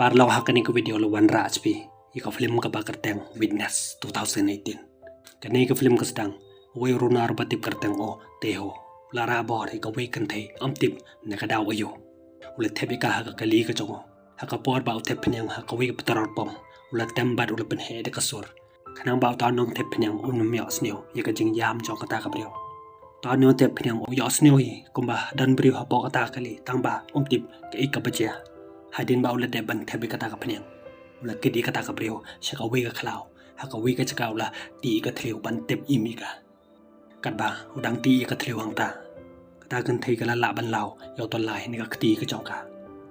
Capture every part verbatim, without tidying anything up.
Paralok, ha kane ka video la wanrah sha phi ïa ka film kaba kyrteng Witness two thousand eighteen. Kane ka film ka sdang uwei u runar ba tip kyrteng u Tae Ho. U la rah bor ïa kawei ka kynthei ym tip na ka daw aïu. U la thep ïa ka ha ka kali ka jong u. Ha ka por ba u thep phniang ha kawei ka petrol pump, u la tem bad u la pynheh da ka sur. Khnang ba uta u nongthep phniang un ym ïohsngew ïa ka jingïam jong kata ka briew. Uta u nongthep phniang u ïohsngew hi kumba don briew hapoh kata ka kali, tangba um tip kaei kaba jia. Hadien ba u la dep ban thep ïa kata ka phniang, u la kit ïa kata ka briew sha kawei ka khlaw. Ha kawei ka jaka u la tih ïa ka thliew ban tep im ïa ka. Katba u dang tih ïa ka thliew hangta, kata ka kynthei ka la lah ban law ïa u tyllai na ka kti ka jong ka.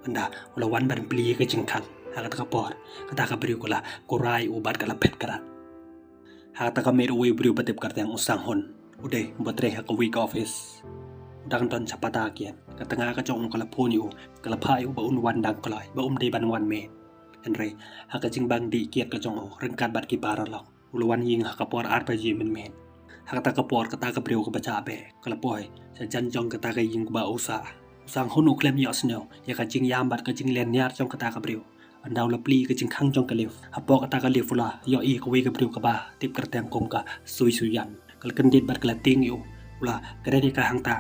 Ynda u la wan ban plie ïa ka jingkhang, ha kata ka por kata ka briew ka la kurai u bad ka la phet krat. Ha kata ka miet uwei u briew ba tip kyrteng u Sang Hun, u dei uba trei ha kawei ka office. U dang don sha pata kiad. Ka tnga ka jong u ka la phone ïa u, ka la phah ïa u ba un wan dang kloi, ba um dei ban wan miet. Hynrei ha ka jingbang dih kiad ka jong u ryngkat bad ki paralok, u la wan ïing ha ka por ar baje mynmiet. Ha kata ka por kata ka briew kaba jah beh ka la poi sha jan jong kata ka ïing kaba u sah. U Sang Hun u khlem ïohsngew ïa ka jingïam bad ka jinglynñiar jong kata ka briew. Ynda u la plie ïa ka jingkhang jong ka lift, hapoh kata ka lift u la ïohi ïa kawei ka briew kaba tip kyrteng kum ka Sui Suyan. Ka la kyndit bad ka la tieng ïa u. U la kren ïa ka hangta.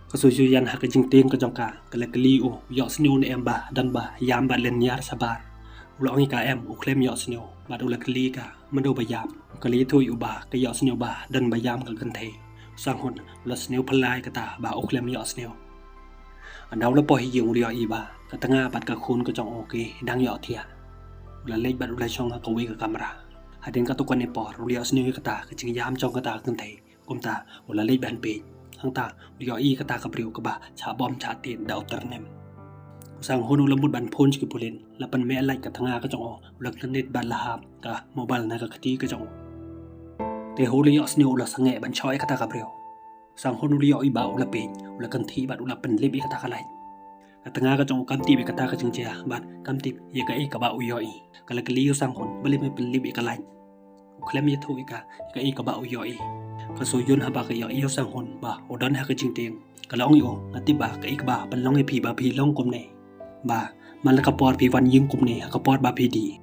Ka Sui Suyan ha ka jingtieng ka jong ka, ka la kylli ïa u, ïohsngew ne em ba don ba ïam bad lynñiar shabar. U la ong ïa ka em, u khlem ïohsngew bad u la kylli ïa ka mano ba ïam. Ka la ïathuh ïa u ba ka ïohsngew ba don ba ïam ka kynthei. U Sang Hun u la sngewphylla ïa kata ba u khlem ïohsngew. Ynda u la poi ha ïing u la ïohi ba ka tnga bad ka khun ka jong u ki dang ïohthiah. U la leit bad u la shong ha kawei ka kamra. Hadien katto katne por u la ïohsngew ïa kata ka jingïam jong kata ka kynthei. Kumta u la leit ban peit. Hangta u la ïohi kata ka briew kaba shah bom shah tied da u tyrnem. U Sang Hun u la mut ban phone sha ki pulit, la pynmeh light ka tnga ka jong u, u la kyndit bad la hap ka mobile na ka kti ka jong u. Te u la ïohsngew u la sangeh ban shoh ïa kata ka briew. U Sang Hun u la ïohi ba u la peit, u la kynthih bad u la pynlip ïa kata ka light. Ka tnga ka jong u kam tip ïa kata ka jingjia bad kam tip ïa kaei kaba u ïohi. Ka la kylli ïa u Sang Hun, balei me pynlip ïa ka light? U khlem ïathuh ïa ka ïa kaei kaba u ïohi. Ka Sui Suyan haba ka ïohi ïa u Sang Hun ba u don ha ka jingtieng, ka la ong ïa u, nga tip ba kaei kaba pynlong ïa phi ba phi long kumne. Ba man la ka por phi wan ïing kumne ha ka por ba phi dih.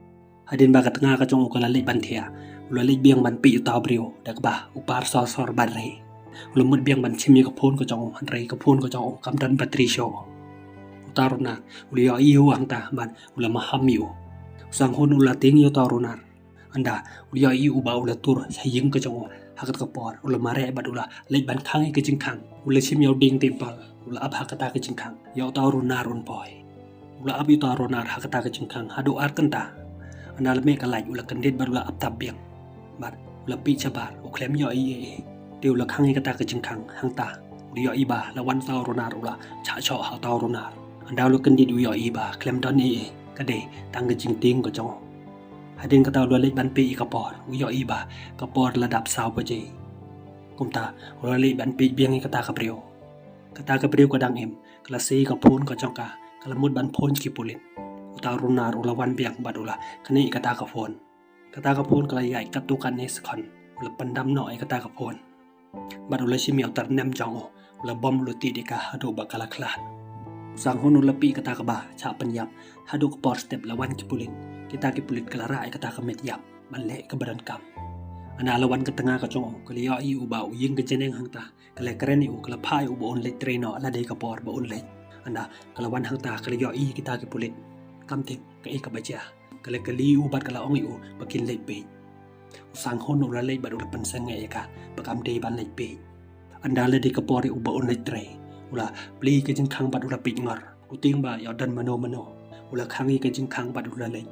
Hadien ba ka tnga ka jong u ka la leit ban thiah, u la leit biang ban peit ïa uta u briew da kaba u par sor sor bad re. U la mut biang ban shim ïa ka phone ka jong u, hynrei ka phone ka jong u kam don battery shuh. Uta u runar u la ïohi ïa u hangta bad u la maham ïa u. U Sang Hun u la tieng ïa uta u runar. Ynda u la ïohi ïa u ba u la tur sha ïing ka jong u, ha kata ka por u la mareh bad u la leit ban khang ïa ka jingkhang. U la shim ïa u dieng tympew, u la ap ha kata ka jingkhang ïa uta u runar un poi. U la ap ïa uta u runar ha kata ka jingkhang haduh ar kynta. Ynda la meh ka light u la kyndit bad u la ap tap biang. Bad u la peit shabar, u khlem ïohi ei ei. Te u la khang ïa kata ka jingkhang hangta. U la ïohi ba la wan uta u runar, u la shah shoh ha uta u runar. Ynda u la kyndit u ïohi ba khlem don ei ei, ka dei tang ka jingtieng ka jong u. Hadien kata u la leit ban peit ïa ka por, u ïohi ba ka por la dap saw baje. Kumta u la leit ban peit biang ïa kata ka briew. Kata ka briew ka dang im, ka la sei ïa ka phone ka jong ka, ka la mut ban phone sha ki pulit. Uta u runar u la wan biang bad u la knieh ïa kata ka phone. Kata ka phone ka la ïaid katto katne second, u la pyndam noh ïa kata ka phone. Bad u la shim ïa u tyrnem jong u, u la bom, u la tied ïa ka haduh ba ka la khlad. U Sang Hun u la peit kata kaba shah pynïap, haduh ka por step la wan ki pulit. Kita ki pulit ka la rah ïa kata ka met ïap ban leh kaba donkam. Ynda la wan ka tnga ka jong u, ka la ïohi ïa u ba u ïeng ka janeng hangta, ka la kren ïa u, ka la phah ïa u ba un leit trei noh lada ka por ba un leit. Ynda ka la wan hangta ka la ïohi ïa kita ki pulit. Kam tip kaei kaba jia. Ka la kylli ïa u bad ka la ong ïa u ba kin leit peit. U Sang Hun u la leit bad u la pynsangeh ïa ka ba kam dei ban leit peit. Ynda la dei ka por ïa u ba un leit trei, u la plie ïa ka jingkhang bad u la peit ngor. U tieng ba ïoh don mano mano. U la khang ïa ka jingkhang bad u la leit.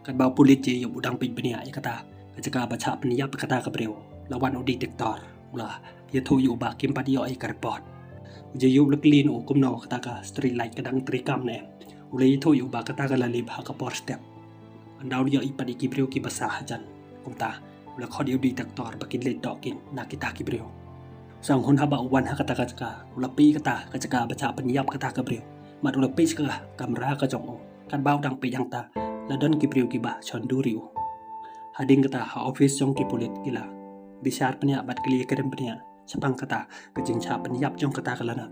Katba u pulit Jae Yup u dang peit bniah ïa kata ka jaka ba shah pynïap ïa kata ka briew, la wan u detector. U la ïathuh ïa u ba kim pat ïoh ïa ka report. U Jae Yup u la kylli noh u kumno kata ka street light ka dang treikam ne em. U la ïathuh ïa u ba kata ka la lip ha ka por step. Ynda u la ïohi pat ïa ki briew kiba sah hajan. Kumta u la khot ïa u detector ba kin leit doh kin na kita ki briew. U Sang Hun haba u wan ha kata ka jaka, u la peit kata ka jaka ba shah pynïap kata ka briew. Bad u la peit sha ka kamra ka jong u. Katba u dang peit hangta, la don ki briew kiba shon dur ïa u. Hadien kata ha office jong ki pulit ki la bishar bniah bad ki la ïakren bniah shaphang kata ka jingshah pynïap jong kata ka lanot.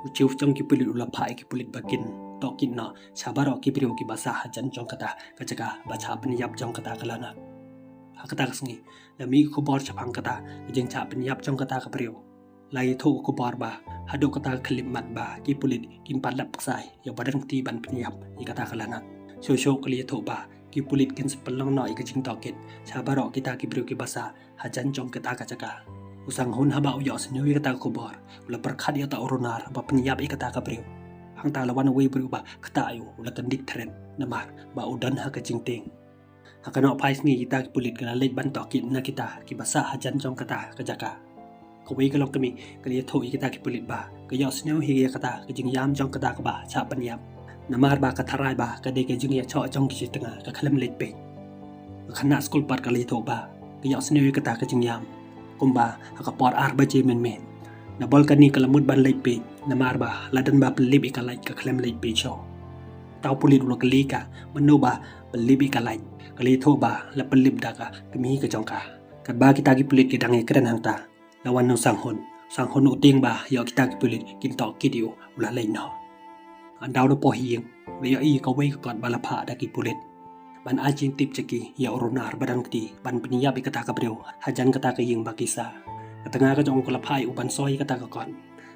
U chief jong ki pulit u la phah ïa ki pulit ba kin tohkit noh sha baroh ki briew kiba sah hajan jong kata ka jaka ba shah pynïap jong kata ka lanot. Ha kata ka sngi la mih khubor shaphang kata ka jingshah pynïap jong kata ka briew. La ïathuh ka khubor ba haduh kata ka khyllipmat ba ki pulit kim pat lap ksai ïa ba don kti ban pynïap ïa kata ka lanot. Shuh shuh ka la ïathuh ba ki pulit kin sa pynlong noh ïa ka jingtohkit sha baroh kita ki briew kiba sah hajan jong kata ka jaka. U Sanghun haba u ïohsngew ïa kata ka khubor u la pyrkhat ïa uta u runar ba pynïap ïa kata ka briew. Hangta la wan uwei u briew ba ktah ïa u, u la kyndit thren namar ba u don ha ka jingtieng. Ha ka nohphai sngi kita ki pulit ki la leit ban tohkit na kita kiba sah hajan jong kata ka jaka. Kawei ka longkmie ka la ïathuh ïa kita ki pulit ba ka ïohsngew hi ïa kata ka jingïam jong kata kaba shah pynïap, namar ba ka tharai ba ka dei ka jingïashoh jong ki shi tnga ka khlem leit peit. Ka khynnah skul pat ka la ïathuh ba ka ïohsngew ïa kata ka jingïam kumba ha ka por ar baje mynmiet. Na balkani ka la mut ban leit peit namar ba la don ba pynlip ïa ka lait, ka khlem leit peit shuh. Uta u pulit u la kylli ka mano ba pynlip ïa ka lait. Ka la ïathuh ba la pynlip da ka kmie ka jong ka. Katba kita ki pulit ki dang ïakren hangta la wan u Sanghun. U Sanghun u tieng ba ïoh kita ki pulit kin tohkit ïa u, u la leit noh. Ynda u la poi ha ïing u la ïohi ïa kawei ka kot ba la phah da ki pulit ban ai jingtip sha ki ïa u runar ba don kti ban pynïap ïa kata ka briew hajan kata ka ïing ba ki sah. Ka tnga ka jong u ka la phah ïa u ban soi ïa kata ka kot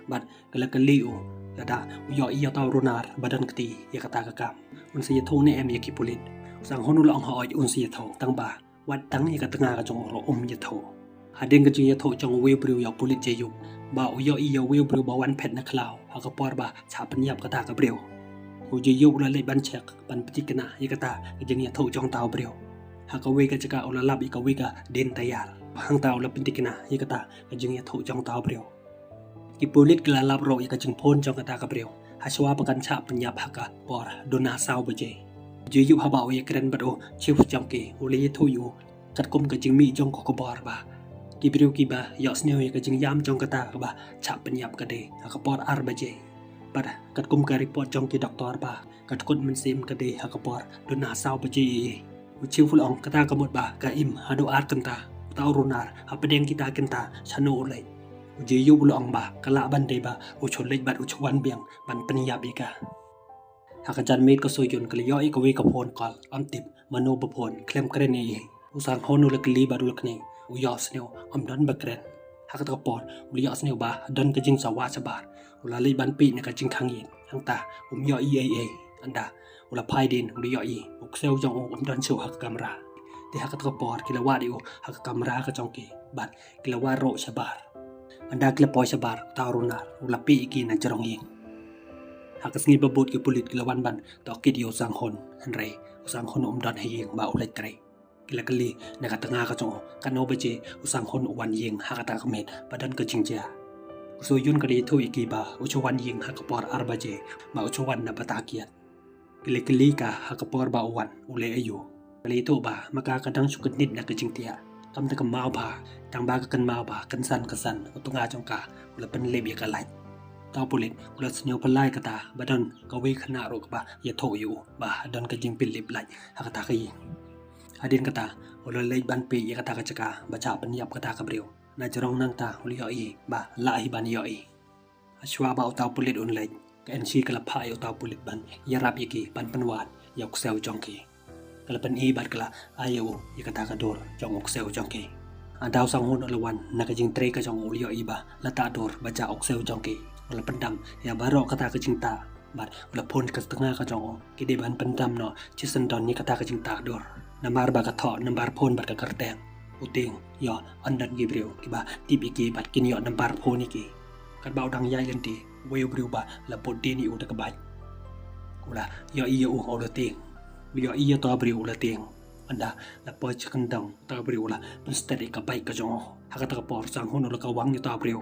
bad ka la kylli u lada u ïohi ïa uta u runar ba don kti ïa kata ka kam un sa ïathuh ne em ïa ki pulit. U Sanghun u la ong hooid un sa ïathuh, tang ba wat tang ïa ka tnga ka jong u ruh um ïathuh. Hadien ka jingïathuh jong uwei u briew ïa u pulit Jaiub ba u ïohi ïa uwei u briew ba wan phet na khlaw ha ka por ba shah pynïap kata ka briew. U Jaiub u la leit ban check ban pynthikna ïa kata ka jingïathuh jong uta u briew ha kawei ka jaka. U la lap ïa kawei ka dien tayar, hangta u la pynthikna ïa kata ka jingïathuh jong uta u briew. Ki pulit ki la lap ruh ïa ka jingphone jong kata ka briew ha shuwa ba kan shah pynïap ha ka por duna saw baje. Jaiub haba u ïakren bad u chief jong ki u la ïathuh ïa u katkum ka jingmih jong ka khubor ba ki briew kiba ïohsngew ïa ka jingïam jong kata kaba shah pynïap ka dei ha ka por ar baje. Bad katkum ka report jong ki doktor ba ka dkut mynsiem ka dei ha ka por duna saw baje. U chief u la ong kata ka mut ba ka im haduh ar kynta. Uta u runar hapdeng kita kynta shano u leit? U Jaiub u la ong ba ka lah ban dei ba u shu leit bad u shu wan biang ban pynïap ïa ka. Ha ka janmiet ka Soyun ka la ïohi ïa kawei ka phone call, ym tip mano ba phone, khlem kren ei ei. U Sanghun u la kylli bad u la knieh, u ïohsngew ym don ba kren. Ha kata ka por u la ïohsngew ba don ka jingsawa shabar. U la leit ban peit na ka jingkhang ïing, hangta um ïohi ei ei. Ynda u la phai dien u la ïohi u ksew jong u um don shuh ha ka kamra. Te ha kata ka por ki la wad ïa u ha ka kamra ka jong ki bad ki la wad ruh shabar. Ynda ki la poi shabar, uta u runar u la peit ïa ki na jrong ïing. Ha ka sngi ba bud ki pulit ki la wan ban tohkit ïa u Sanghun, hynrei u Sanghun um don ha ïing ba u leit trei. Ki la kylli na ka tnga ka jong u katno baje u Sanghun u wan ïing ha kata ka miet ba don ka jingjia. U Soyun ka la ïathuh ïa ki ba u shu wan ïing ha ka por ar baje, ba u shu wan na bynta kiad. Ki la kylli ka ha ka por ba u wan u leh aïu. Ka la ïathuh ba ma ka ka dang shu kyndit na ka jingtiah, kam da ka maw bha, tang ba ka kynmaw ba kynsan kynsan u tnga jong ka u la pynlip ïa ka lait. Uta u pulit u la sngewpalai kata ba don kawei khynnah ruh kaba ïathuh ïa u ba don ka jingpynlip lait ha kata ka ïing. Hadien kata u la leit ban peit ïa kata ka jaka ba shah pynïap kata ka briew. Na jrong nangta u la ïohi ba lah hi ban ïohi. Ha shuwa ba uta u pulit un leit, ka N C ka la phah ïa uta u pulit ban ïarap ïa ki ban pynwad ïa u ksew jong ki. Ka la pyni bad ka la ai ïa u ïa kata ka dur jong u ksew jong ki. Ynda u Sanghun u la wan na ka jingtrei ka jong u, u la ïohi ba la tah dur ba jah u ksew jong ki. U la pyndam ïa baroh kata ka jingtah bad u la phone ka tnga ka jong u, ki dei ban pyndam noh shisyndon ïa kata ka jingtah dur. Namar ba ka thoh nambar phone bad ka kyrteng. U tieng ïoh ynda ki briew kiba tip ïa ki bad kin ïoh nambar phone ïa ki. Katba u dang ïaid lynti, uwei u briew ba la bud dien ïa u da ka bike u la ïohi ïa u, u la tieng. U ïohi ïa uta u briew u la tieng. Ynda la poi sha kyndong, uta u briew u la pynstet ïa ka bike ka jong u. Ha kata ka por u Sanghun u la kawang ïa uta u briew.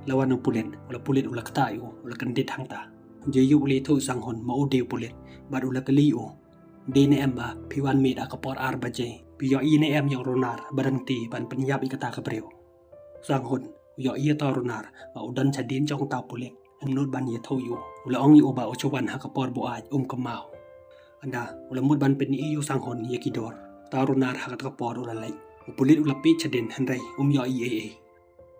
La wan u pulit, u la pulit u la ktah ïa u, u la kyndit hangta. Jaiub u la ïathuh u Sanghun ma u dei u pulit bad u la kylli ïa u, dei ne em ba phi wan miet ha ka por ar baje? Phi ïohi ne em ïa u runar ba don kti ban pynïap ïa kata ka briew? U Sanghun u ïohi ïa uta u runar ba u don shadien jong uta u pulit. Um nud ban ïathuh ïa u. U la ong ïa u ba u shu wan ha ka por buaid, um kynmaw. Ynda u la mut ban pyni ïa u Sanghun ïa ki dur, uta u runar ha kata ka por u la leit. U pulit u la peit shadien hynrei um ïohi ei ei.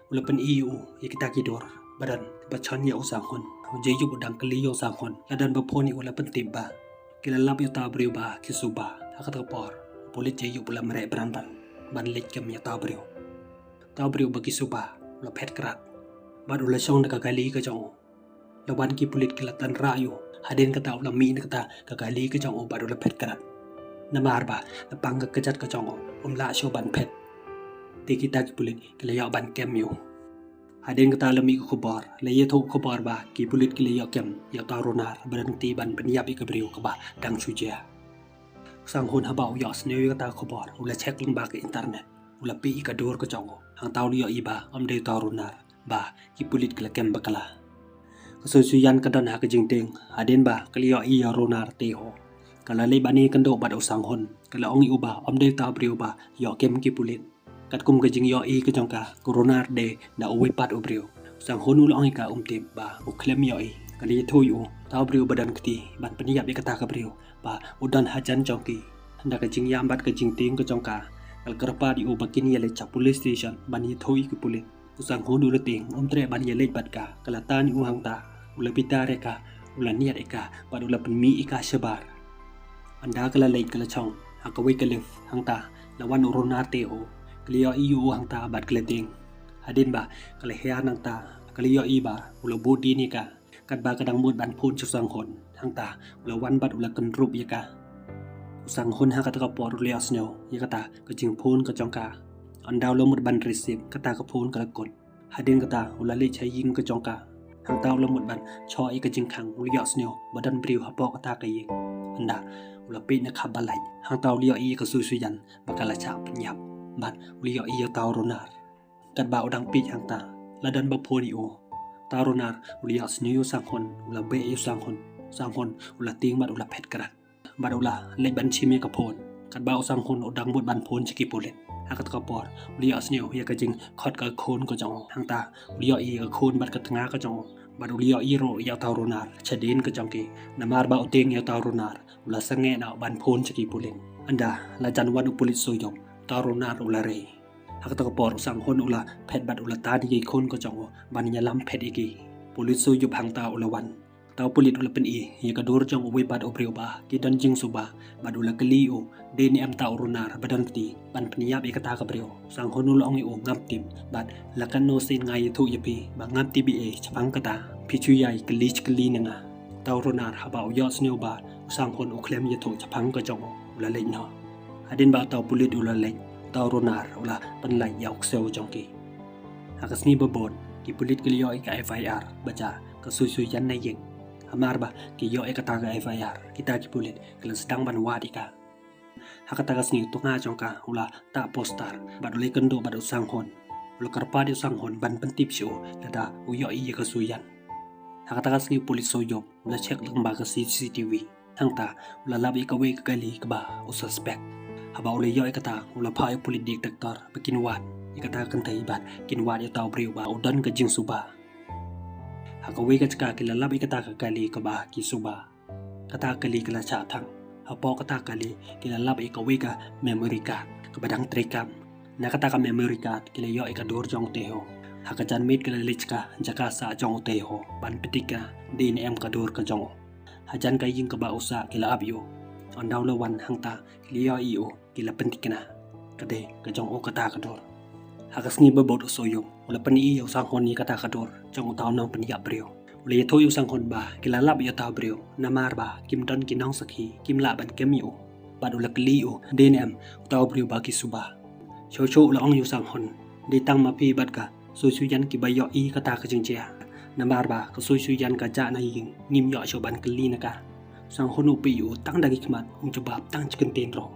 U la pyni ïa u ïa kita ki dur ba don ba shon ïa u Sanghun. U Jayup u dang kylli ïa u Sanghun, la don ba phone ïa u la pyntip ba ki la lap ïa uta u briew ba ki suba. Ha kata ka por u pulit Jayup u la mareh bran bran ban leit kem ïa uta u briew. Uta u briew ba ki suba u la phet krad bad u la shong na ka kali ka jong u. La wan ki pulit ki la tan rah ïa u. Hadien kata u la mih na kata ka kali ka jong u bad u la phet krad. Namar ba la pang ka kjat ka jong u, um lah shuh ban phet. Te kita ki pulit ki la ïoh ban kem ïa u. Hadien kata la mih ka khubor, la ïathuh khubor ba ki pulit ki la ïoh kem ïa uta u runar ba don kti ban pynïap ïa ka briew kaba dang shu jia. U Sanghun haba u ïohsngew ïa kata ka khubor u la check lyngba ka internet. U la peit ïa ka dur ka jong u. Hangta u la ïohi ba ym dei uta u runar ba ki pulit ki la kem bakla. Ka Sui Sui Yan ka don ha ka jingtieng hadien ba ka la ïohi ïa u runar te ho. Ka la leit ban ïakynduh bad u Sanghun. Ka la ong ïa u ba ym dei uta u briew ba ïoh kem ki pulit. Katkum ka jingïohi ka jong ka, ka runar dei na uwei pat u briew. U Sanghun u la ong ïa ka um tip ba u khlem ïohi. Ka la ïathuh ïa u uta u briew ba don kti ban pynïap ïa kata ka briew ba u don hajan jong ki. Hynda ka jingïam bad ka jingtieng ka jong ka, ka la kyrpad ïa u ba kin ïaleit sha police station ban ïathuh ïa ki pulit. U Sanghun u la tieng, um treh ban ïaleit bad ka. Ka la tan ïa u hangta, u la bitar ïa ka, u la niad ïa ka bad u la pynmih ïa ka shabar. Hynda ka la leit ka la shong ha kawei ka lift, hangta la wan u runar te ho. Ka la ïohi ïa u hangta bad ka la tieng. Hadien ba ka la hiar nangta, ka la ïohi ba u la bud dien ïa ka. Katba ka dang mut ban phone sha u Sanghun, hangta u la wan bad u la kyndrup ïa ka. U Sanghun ha kata ka por u la ïohsngew ïa kata ka jingphone ka jong ka. Hynda u la mut ban receive, kata ka phone ka la kut. Hadien kata u la leit sha ïing ka jong ka. Hangta u la mut ban shoh ïa ka jingkhang, u la ïohsngew ba don briew hapoh kata ka ïing. Hynda u la peit na khap ba lait, hangta u la ïohi ïa ka Sui Sui Yan ba ka la shah pynïap bad u la ïohi ïa uta u runar. Katba u dang peit hangta, la don ba phone ïa u. Uta u runar u la ïohsngew ïa u Sanghun, u la beh ïa u Sanghun. U Sanghun u la tieng bad u la phet krad bad u la leit ban shim ïa ka phone. Katba u Sanghun u dang mut ban phone sha ki pulit, ha kata ka por u la ïohsngew ïa ka jingkhot ka khun ka jong u. Hangta u la ïohi ïa ka khun bad ka tnga ka jong u bad u la ïohi ruh ïa uta u runar shadien ka jong ki. Namar ba u tieng ïa uta u runar, u la sangeh noh ban phone sha ki pulit. Hynda la jan wan u pulit Soyup, uta u runar u la rei. Ha kata ka por u Sanghun u la phet bad u la tan ïa ki khun ka jong u ban ïalam phet ïa ki. Pulit Soyup hangta u la wan. Uta u pulit u la pyni ïa ka dur jong uwei pat u briew ba ki don jingsuba bad u la kylli ïa u, dei ne em uta u runar ba don kti ban pynïap ïa kata ka briew. U Sanghun u la ong ïa u, ngam tip bad la katno sien nga ïathuh ïa phi ba ngam tip ei ei shaphang kata, phi shu ïai kylli kylli na nga. Uta u runar haba u ïohsngew ba u Sanghun u khlem ïathuh shaphang ka jong u, u la leit noh. Hadien ba uta u pulit u la leit, uta u runar u la pynlait ïa u ksew jong ki. Ha ka sngi ba bud, ki pulit ki la ïoh ïa ka F I R ba jia ka Sui Sui Yan na ïing. Hamar ba ki ïoh ïa kata ka F I R, kita ki pulit ki la sdang ban wad ïa ka. Ha kata ka sngi u tnga jong ka u la tah poster bad u la ïakynduh bad u Sanghun. U la kyrpad ïa u Sanghun ban pyntip sha u lada u ïohi ïa ka Sui Yan. Ha kata ka sngi u pulit Soyup u la check lyngba ka C C T V. Hangta u la lap ïa kawei ka kali kaba u suspect. Haba u la ïoh ïa kata u la phah ïa u pulit detector ba kin wad ïa kata ka kynthei bad kin wad ïa uta u briew ba u don ka jingsuba. Ha kawei ka jaka ki la lap ïa kata ka kali kaba ki suba. Kata ka kali ka la shah thang. Hapoh kata ka kali ki la lap ïa kawei ka memory card kaba dang treikam. Na kata ka memory card ki la ïoh ïa ka dur jong u Taeho. Ha ka janmiet ki la leit sha ka jaka sah jong u Taeho ban peit ïa ka, dei ne em ka dur ka jong u. Hajan ka ïing kaba u sah ki la ap ïa u. Hynda u la wan hangta ki la ïohi ïa u, ki la pynthikna, ka dei ka jong u kata ka dur. Ha ka sngi ba bud u Soyup u la pyni ïa u Sanghun ïa kata ka dur jong uta u nongpynïap briew. U la ïathuh ïa u Sanghun ba ki la lap ïa uta u briew namar ba kim don ki nongsakhi, kim lah ban kem ïa u. Bad u la kylli ïa u, dei ne em uta u briew ba ki suba. Shuh shuh u la ong ïa u Sanghun, dei tang ma phi bad ka Sui Sui Yan kiba ïohi ïa kata ka jingjia. Namar ba ka Sui Sui Yan ka jah na ïing, ngim ïoh shuh ban kylli na ka. U Sanghun u peit ïa u tang da ki khmat, um jubab tang shi kyntien ruh.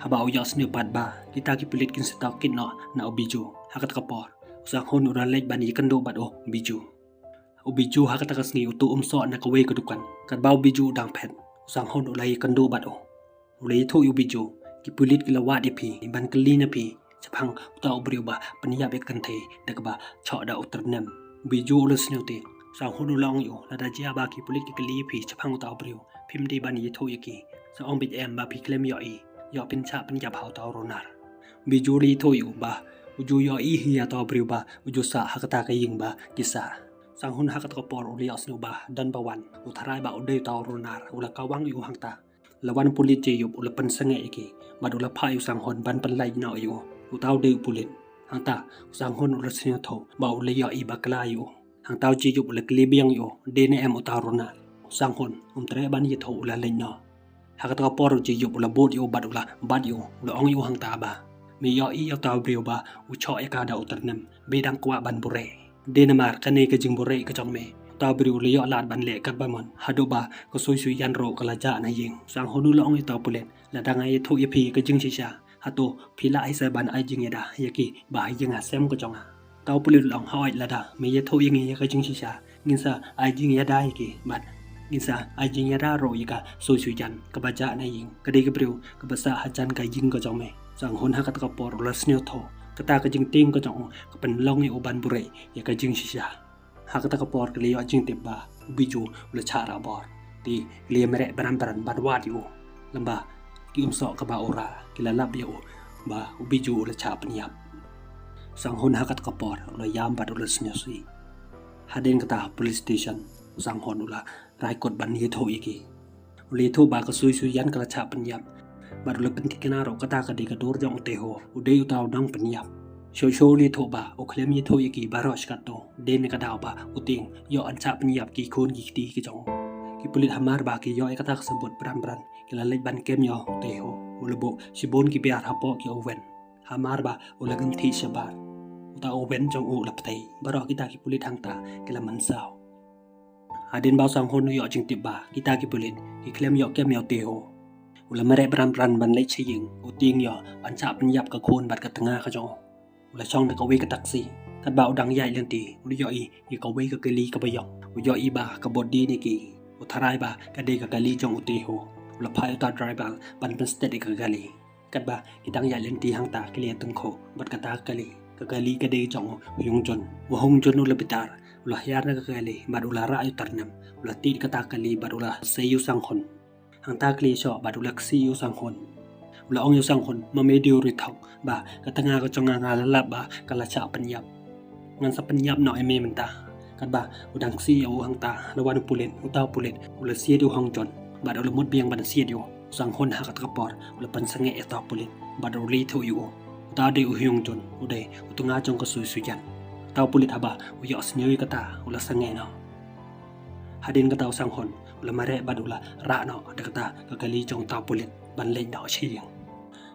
Haba u ïohsngew pat ba kita ki pulit kin sa tohkit noh na u Biju. Ha kata ka por u Sanghun u la leit ban ïakynduh bad u Biju. U Biju ha kata ka sngi u tuh um soh na kawei ka dukan. Katba u Biju u dang phet, u Sanghun u la ïakynduh bad u. U la ïathuh ïa u Biju, ki pulit ki la wad ïa phi ban kylli na phi shaphang uta u briew ba pynïap ïa ka kynthei da kaba shoh da u tyrnem. U Biju u la sngewthuh. U Sanghun u la ong ïa u, lada jia ba ki pulit ki kylli ïa phi shaphang uta u briew, phim dei ban ïathuh ïa ki. Sa ong beit em ba phi khlem ïohi, ïoh pynshah pynïap ha uta u runar. U Biju u la ïathuh ïa u ba u ju ïohi hi ïa uta u briew ba u ju sah ha kata ka ïing ba ki sah. U Sanghun ha kata ka por u la ïohsngew ba don ba wan u tharai ba u dei uta u runar, u la kawang ïa u hangta. La wan pulit Jiyup u la pynsangeh ïa ki bad u la phah ïa u Sanghun ban pynlait noh ïa u, uta u dei u pulit. Hangta u Sanghun u la sngewthuh ba u la ïohi bakla ïa u. Hangta u Jiyup u la kylli biang ïa u, dei ne em uta u runar. U Sanghun um treh ban ïathuh, u la leit noh. Ha kata ka por u Jiyup u la bud ïa u bad u la bat ïa u, u la ong ïa u hangta ba, me ïohi ïa uta u briew ba u shoh ïa ka da u tyrnem, me dang kwah ban buhrieh. Dei namar kane ka jingbuhrieh ka jong me. Uta u briew u la ïoh lad ban leh katba mon, haduh ba ka Sui Suijan ruh ka la jah na ïing. U Sanghun u la ong ïa uta u pulit, lada nga ïathuh ïa phi ka jingshisha, hato phi lah hi sa ban ai jingïada ïa ki ba ha ïing ha sem ka jong nga? Uta u pulit u la ong, hooid, lada me ïathuh ïa ngi ïa ka jingshisha, ngin sa ai jingïada ïa ki bad ngin sa ai jingïada ruh ïa ka Sui Suijan kaba jah na ïing, ka dei ka briew kaba sah hajan ka ïing ka jong me. U Sanghun ha kata ka por u la sngewthuh kata ka jingtieng ka jong u ka pynlong ïa u ban buhrieh ïa ka jingshisha. Ha kata ka por ki la ïoh jingtip ba u Biju u la shah rah bor. Te ki la mareh bran bran ban wad ïa u. Lymba ki umsoh kaba u rah ki la lap ïa u ba u Biju u la shah pynïap. U Sanghun ha kata ka por u la ïam bad u la sngewsih. Hadien kata ha police station u Sanghun u la rai kut ban ïathuh ïa ki. U la ïathuh ba ka Sui Suijan ka la shah pynïap bad u la pynthikna ruh kata ka dei ka dur jong u Teho, u dei uta u nongpynïap. Shuh shuh u la ïathuh ba u khlem ïathuh ïa ki baroh shi katto, dei na ka daw ba u Tieng ïoh ban shah pynïap ki khun ki kti ki jong u. Ki pulit hamar ba ki ïoh ïa kata ka sabut bran bran ki la leit ban kem ïa u Teho. U la buh shibun ki biar hapoh ki oven hamar ba u la kynthih shabar. Uta u oven jong u u la ptei. Baroh kita ki pulit hangta ki la mynsaw. Hadien ba u Sanghun u ïoh jingtip ba kita ki pulit ki khlem ïoh kem ïa u Teho, u la mareh bran bran ban leit sha ïing. U Tieng ïoh ban shah pynïap ka khun bad ka tnga ka jong u. U la shong da kawei ka taxi. Katba u dang ïaid lynti u la ïohi ïa kawei ka kali kaba ïong. U ïohi ba ka bud dien ïa ki. U tharai ba ka dei ka kali jong u Teho. U la phah ïa uta u driver ban pynstet ïa ka kali. Katba ki dang ïaid lynti hangta ki la ïatyngkhuh bad kata ka kali. Ka kali ka dei jong u Hyung Jun. U Hyung Jun u la bitar, u la hiar na ka kali bad u la rah ïa u tyrnem. U la tied kata ka kali bad u la sei ïa u Sanghun. Hangta ki la ïashoh bad u la ksih ïa u Sanghun. U la ong ïa u Sanghun, ma me dei u ri thok ba ka tnga ka jong nga nga la lap ba ka la shah pynïap. Ngan sa pynïap noh ïa me mynta. Katba u dang ksih ïa u hangta la wan u pulit, uta u pulit u la siat ïa u Hyung Jun bad u la mut biang ban siat ïa u. U Sanghun ha kata ka por u la pynsangeh ïa uta u pulit bad u la ïathuh ïa u, uta u dei u Hyung Jun, u dei u tnga jong ka Sui Suijan. Uta u pulit haba u ïohsngew ïa kata u la sangeh noh. Hadien kata u Sanghun u la mareh bad u la rah noh da kata ka kali jong uta u pulit ban leit noh sha ïing.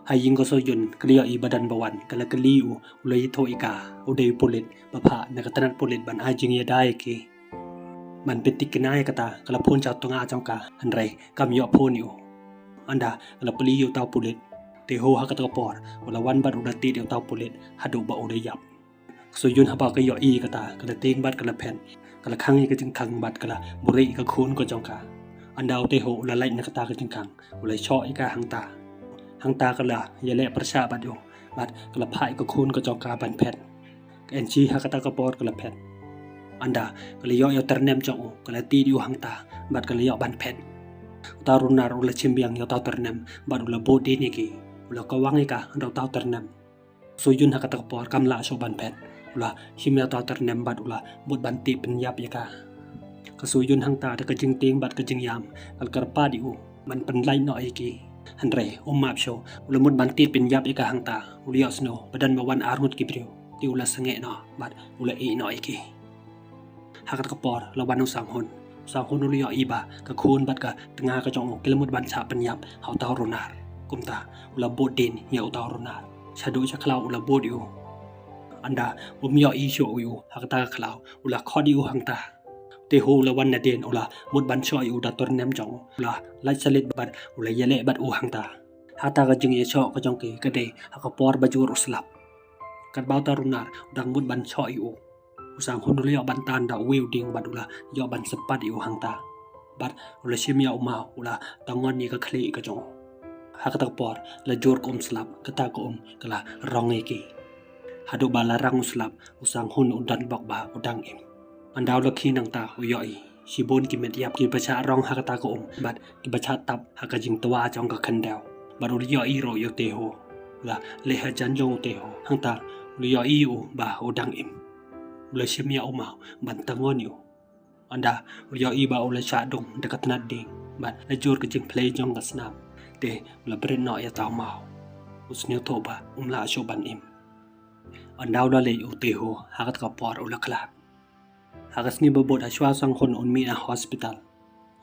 Ha ïing ka Soo Yun ka la ïohi ba don ba wan, ka la kylli u, u la ïathuh ïa ka u dei u pulit ba phah na ka tnat pulit ban ai jingïada ïa ki. Ban pynthikna ïa kata ka la phone sha u tnga jong ka, hynrei kam ïoh phone ïa u. Ynda ka la plie ïa uta u pulit, Teho ha kata ka por u la wan bad u la tied ïa uta u pulit haduh ba u la ïap. Ka Soo Yun haba ka ïohi ïa kata ka la tieng bad ka la phet. Ka la khang ïa ka jingkhang bad ka la buhrieh ïa ka khun ka jong ka. Ynda u Teho u la lait na kata ka jingkhang u la shoh ïa ka hangta. Hangta ka la ïaleh pyrshah bad u bad ka la phah ïa ka khun ka jong ka ban phet. Ka Enchi ha kata ka por ka la phet. Ynda ka la ïoh ïa u tyrnem jong u ka la tied ïa u hangta bad ka la ïoh ban phet. Uta u runar u la shim biang ïa uta u tyrnem bad u la bud dien ïa ki. U la kawang ïa ka ynda uta u tyrnem. Soo Yun ha kata ka por kam lah shuh ban phet. U la shim ïa uta u tyrnem bad u la mut ban tih pynïap ïa ka. Ka Soo Yun hangta da ka jingtieng bad ka jingïam ka la kyrpad ïa u ban pynlait noh ïa ki. Hynrei um map shuh, u la mut ban tih pynïap ïa ka hangta. U la ïohsngew ba don ba wan arngut ki briew. Te u la sangeh noh bad u la ïeh noh ïa ki. Ha kata ka por la wan u Sanghun. U Sanghun u la ïohi ba ka khun bad ka tnga ka jong u ki la mut ban shah pynïap ha uta u runar. Kumta u la bud dien ïa uta u runar. Shaduh sha khlaw u la bud ïa u. Ynda um ïohi shuh ïa u ha kata ka khlaw u la khot ïa u hangta. Teho u la wan nadien, u la mut ban shoh ïa u da u tyrnem jong u. U la lait shaleit bad u la ïaleh bad u hangta. Hata ka jingïashoh ka jong ki ka dei ha ka por ba jur u slap. Katba uta u runar u dang mut ban shoh ïa u, u Sanghun u la ïoh ban tan da uwei u dieng bad u la ïoh ban sympat ïa u hangta. Bad u la shim ïa u maw, u la tangon ïa ka khlieh ka jong u. Ha kata ka por la jur ka um slap, kata ka um ka la rong ïa ki. Haduh ba la rang u slap, u Sanghun u don bok ba u dang im. Ynda u la khie nangta u ïohi shibun ki met ïap kiba shah rong ha kata ka um bad kiba shah tap ha ka jingtwa jong ka khyndew. Bad u la ïohi ruh ïa u Teho. U la leh hajan jong u Teho. Hangta u la ïohi ïa u ba u dang im. U la shim ïa u maw ban tangon ïa u. Ynda u la ïohi ba u la shah dung da ka tnat dieng bad la jur ka jingphlei jong ka snam, te u la bret noh ïa uta u maw. U sngewthuh ba um lah shuh ban im. Ynda u la leit u Teho, ha kata ka por u la khlad. Ha ka sngi ba bud, ha shuwa u Sanghun un mih na hospital,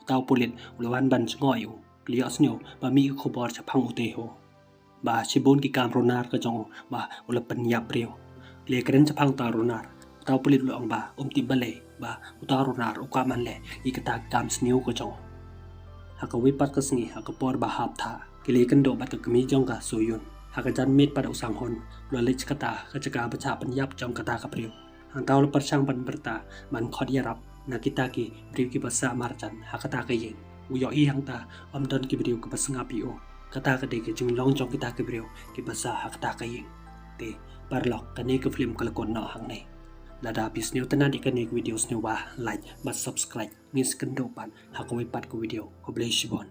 uta u pulit u la wan ban jngoh ïa u. U la ïohsngew ba mih ka khubor shaphang u Teho ba shibun ki kam runar ka jong u ba u la pynïap briew. U la kren shaphang uta u runar, uta u pulit u la ong ba um tip balei ba uta u runar u kwah ban leh ïa kata ka kam sniew ka jong u. Ha kawei pat ka sngi, ha ka por ba hap thah, ki la ïakynduh bad ka kmie jong ka Soyun. Ha ka janmiet pat u Sanghun u la leit sha kata ka jaka ba shah pynïap jong kata ka briew. Hangta u la pyrshang ban pyrta ban khot ïarap na kita ki briew kiba sah marjan ha kata ka ïing. U ïohi hangta ym don ki briew kiba sngap ïa u. Kata ka dei ka jinglong jong kita ki briew kiba sah ha kata ka ïing. Te paralok, kane ka film ka la kut noh hangne. Lada phi sngewtynnat ïa kane ka video, sngewbha like bad subscribe. Ngin sa ïakynduh pat ha kawei pat ka video. Khublei shibun.